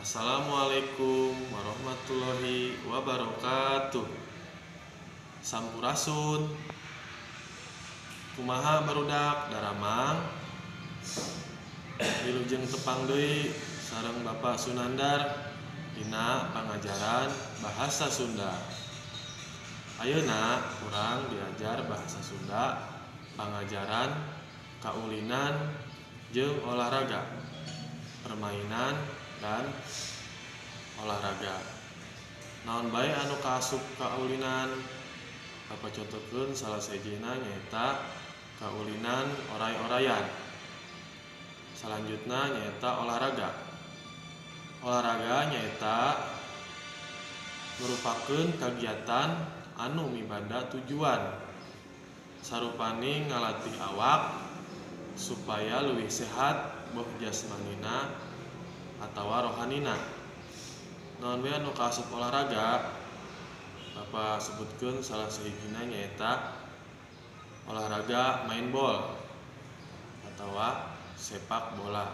Assalamualaikum warahmatullahi wabarakatuh. Sampurasun. Kumaha barudak daramang? Wilujeng tepang deui sareng Bapak Sunandar dina pangajaran Bahasa Sunda. Ayeuna urang diajar Bahasa Sunda pangajaran kaulinan jeung olahraga, permainan dan olahraga. Naon bae anu kaasup kaulinan? Bapak contohkeun salah sahijina nyaeta kaulinan oray-orayan. Selanjutnya nyaeta olahraga. Olahraga nyaeta merupakeun kagiatan anu mibanda tujuan sarupani ngalatih awak supaya leuwih sehat boh jasmanina atawa rohanina. Naon bae anu kaasup olahraga? Bapak sebutkeun salah sahijina nyaeta olahraga main bol atawa sepak bola.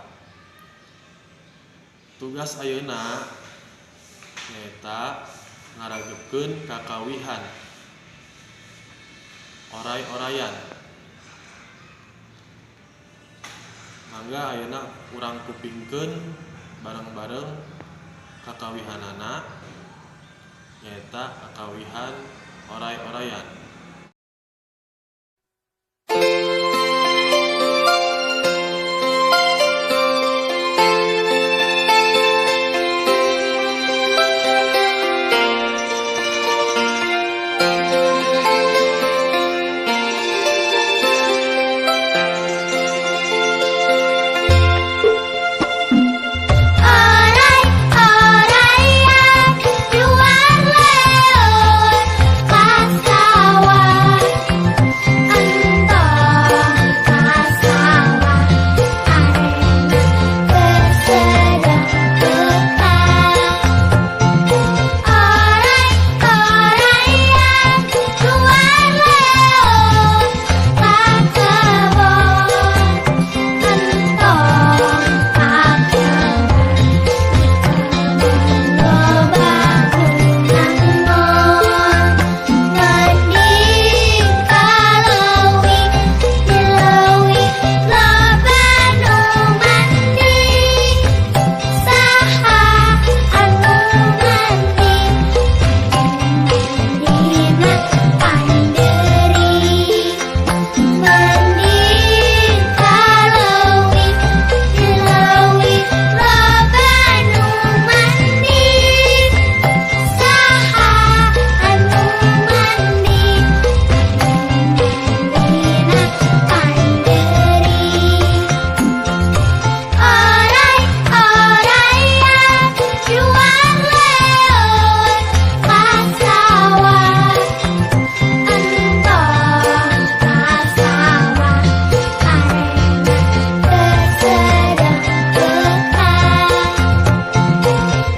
Tugas ayeuna nyaeta ngaragebkeun kakawihan oray-orayan. Mangga ayeuna urang kupingkeun bareng-bareng kakawihanana nyaeta kakawihan oray-orayan. Oray-orayan luar leuweung ka sawah, entong ka sawah karena keur sedeng peukah. Oray-orayan luar leuweung ka kebon, entong ka kebon di kebon loba nu angon. Mending ka leuwi, di leuwi loba nu mandi. Saha anu mandi? Mandina pandeuri. Mending ka leuwi, di leuwi loba nu mandi. Saha anu mandi? Mandina pandeuri. Oray-orayan luar leuweung ka sawah, entong ka sawah karena keur sedeng peukah.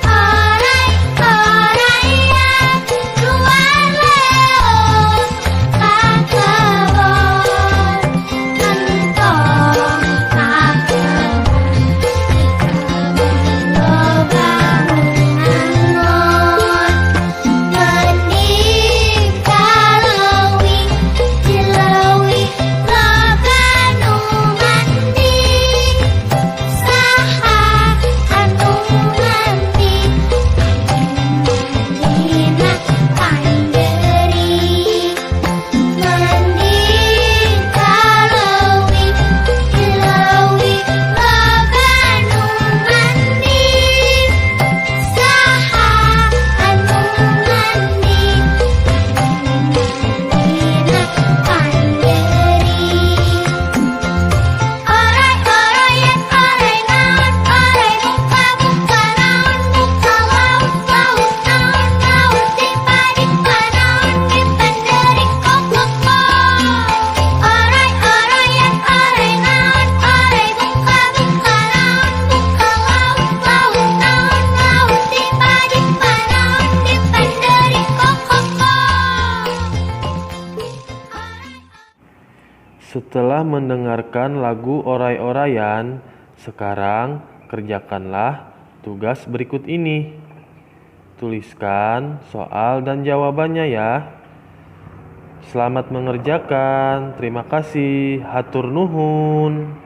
Oray-orayan luar leuweung ka kebon, entong ka kebon di kebon loba nu angon. Mending ka leuwi, di leuwi loba nu mandi. Saha anu mandi? Mandina pandeuri. Mending ka leuwi, di leuwi loba nu mandi. Saha anu mandi? Mandina pandeuri. Oray-orayan oray naon oray buka-buka naon buka laut-laut naon laut dipa-dipa naon dipandeuri kok-kok. Oray-orayan oray naon oray buka-buka naon buka laut-laut naon laut dipa-dipa naon dipandeuri kok-kok. Setelah mendengarkan lagu oray-orayan, sekarang kerjakanlah tugas berikut ini. Tuliskan soal dan jawabannya ya. Selamat mengerjakan. Terima kasih. Hatur nuhun.